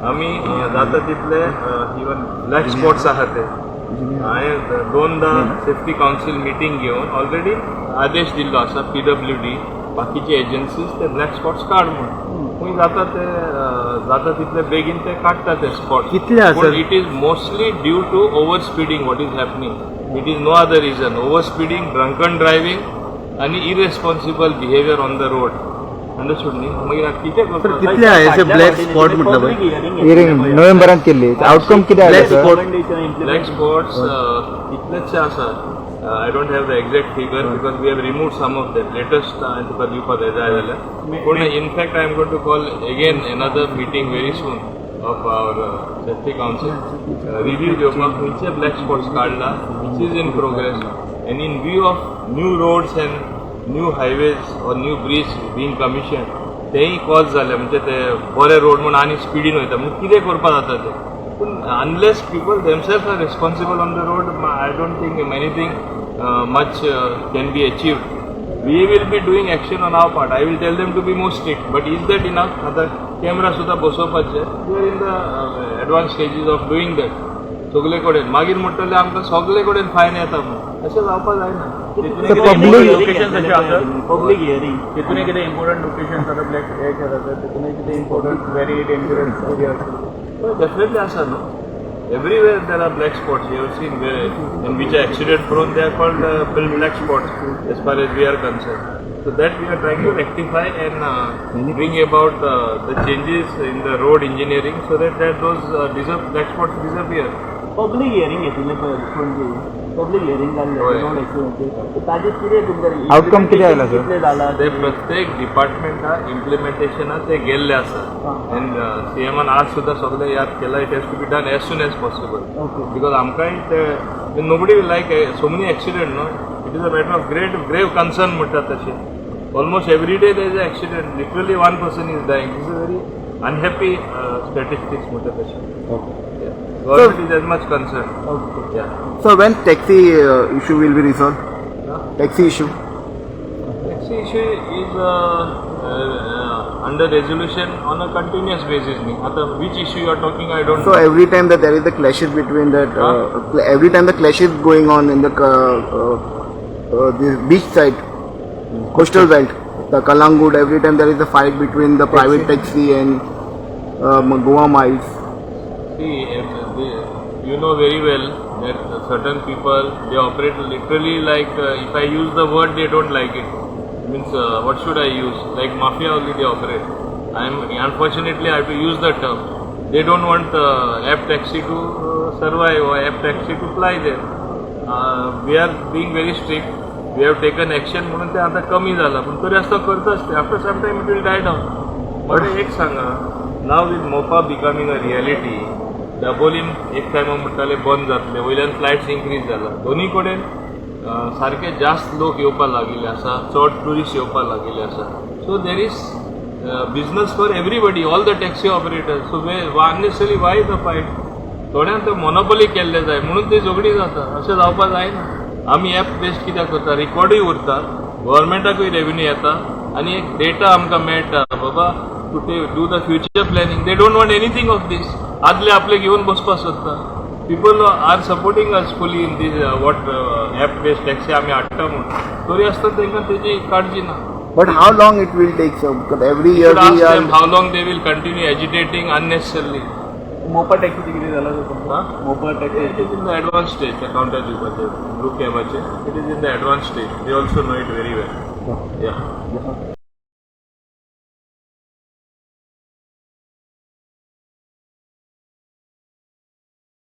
आमी जाता तितले इवन ब्लॅक स्पॉट्स आहा ते हांवें दोनदा सेफ्टी कावन्सील मिटींग घेवन ऑलरेडी आदेश दिल्लो आसा पीडब्ल्यू डी बाकीचे एजन्सीज ते ब्लॅक स्पॉट्स काड म्हूण. खंय जाता ते जाता तितले बेगीन ते काडटा ते स्पॉट्स. कितले आसा? It is mostly due to over speeding what is happening. It is no other reason. Over speeding, drunken driving आनी irresponsible behaviour on the road. Understood न्ही? मागीर आतां कितें करता? कितले आहे असे ब्लॅक स्पॉट म्हटलं पळय? हियरिंग नोव्हेंबरात केल्ली, आउटकम कितें आयलें black sir? Spot. Black spots इतलेचशे आसा. I don't have the exact figure because we have remove some of them. Latest हांवें तुका दिवपाक जाय जाल्यार. पूण in fact I am going to call again another meeting very soon of our safety council, review घेवपाक खंयचे black spots काडला, which is in progress, and in view of new roads and new highways or new bridge being commission, तेय cause जाले. म्हणजे ते बरे road म्हूण आनी स्पिडीन वयता म्हणून कितें करपाक जाता ते. पूण unless people themself are responsible on the road, I don't think anything much can be achieved. We will be doing action on our part. I will tell them to be more strict, but is that enough? आतां camera सुद्दां बसोवपाचे. We are in the advance stages of doing that. सगळे कडेन मागीर म्हणटले आमकां सगळे कडेन fine येता म्हूण. अशें जावपाक जायना. Public- location तशें आसा. Public hearing. तितून कितें इम्पॉर्टंट लोकेशन आतां ब्लॅक हे केला तितून कितें important, very dangerous area? Definitely आसा न्हू. Everywhere there are black spots. You have seen where and which are accident prone, they are called black spots as far as we are concerned. So that we are trying to rectify and bring about the changes in the road engineering so that those black spots disappear. Public hearing घेतिल्लें पळय Panaji, public hearing जाल्लें road accident, ताजेर कितें तुमकां Outcome कितें आयला, sir? कितलें जाला? ते प्रत्येक डिपार्टमेंटा इम्प्लिमेंटेशना ते गेल्ले आसा एंड सीएमान आज सुद्दां सगळें याद केलां. It has to be done as soon as possible because आमकांय ते nobody will like so many accident, no? It is a matter of great grave concern म्हणटात तशें. Almost every day there is a accident. Literally one person is dying. This is very unhappy statistics म्हणटात तशें. Government is as much concern. So when taxi issue will be resolved? Taxi issue. Taxi issue is under resolution on a continuous basis. न्ही? आता which issue you are talking, I don't So know. Every time that there is the clashes between that, every time the clash is going on in the this beach side, coastal belt, the Calangute, every time there is a fight between the private taxi and Goa Miles. See, if you know very well that certain people, they operate literally like, if I use the word, they don't like it. Means what should I use? Like mafia only they operate. I am unfortunately I have to use the term. They don't want app taxi to survive or app taxi to fly there. We are being very strict. We have taken action म्हणून ते आता कमी झालं, पण तरी आसतना करताच ते. After some time it will die down. म्हाका एक सांगा, now with MOPA becoming a reality, Dabolim एक टायमा म्हणटाले बंद जातले, वयल्यान फ्लायट्स इन्क्रीज जाला, दोन्ही कडेन सारके जास्त लोक येवपाक लागिल्ले आसा, चड ट्युरिस्ट येवपाक लागिल्ले आसा. So there is business for everybody, all the taxi operators. So unnecessary why the fight? थोड्यांक ते मोनोपोली केल्ले जाय म्हणून ते झगडी जाता. अशें जावपाक जायना. आमी एप बेस्ड कित्याक करता? रिकॉर्डूय उरता, गव्हर्मेंटाकूय रेवेन्यू येता आनी एक डेटा आमकां मेळटा बाबा to do the future planning. They don't want anything of this. आदले आपले घेवन बसपाक सोदता. People are supporting us fully in this what app based taxi आमी हाडटा म्हूण. तरी आसतना तांकां तेजी काळजी ना. But how long it will take, sir? Because every You year should ask we are them how long they will continue agitating unnecessarily. Mopa टॅक्सीचे कितें जाला? Huh? Mopa taxi. It is in the advanced stage, the counter दिवपाचे, blue कॅबाचे. It is in the advanced stage. They also know it very well. Yeah.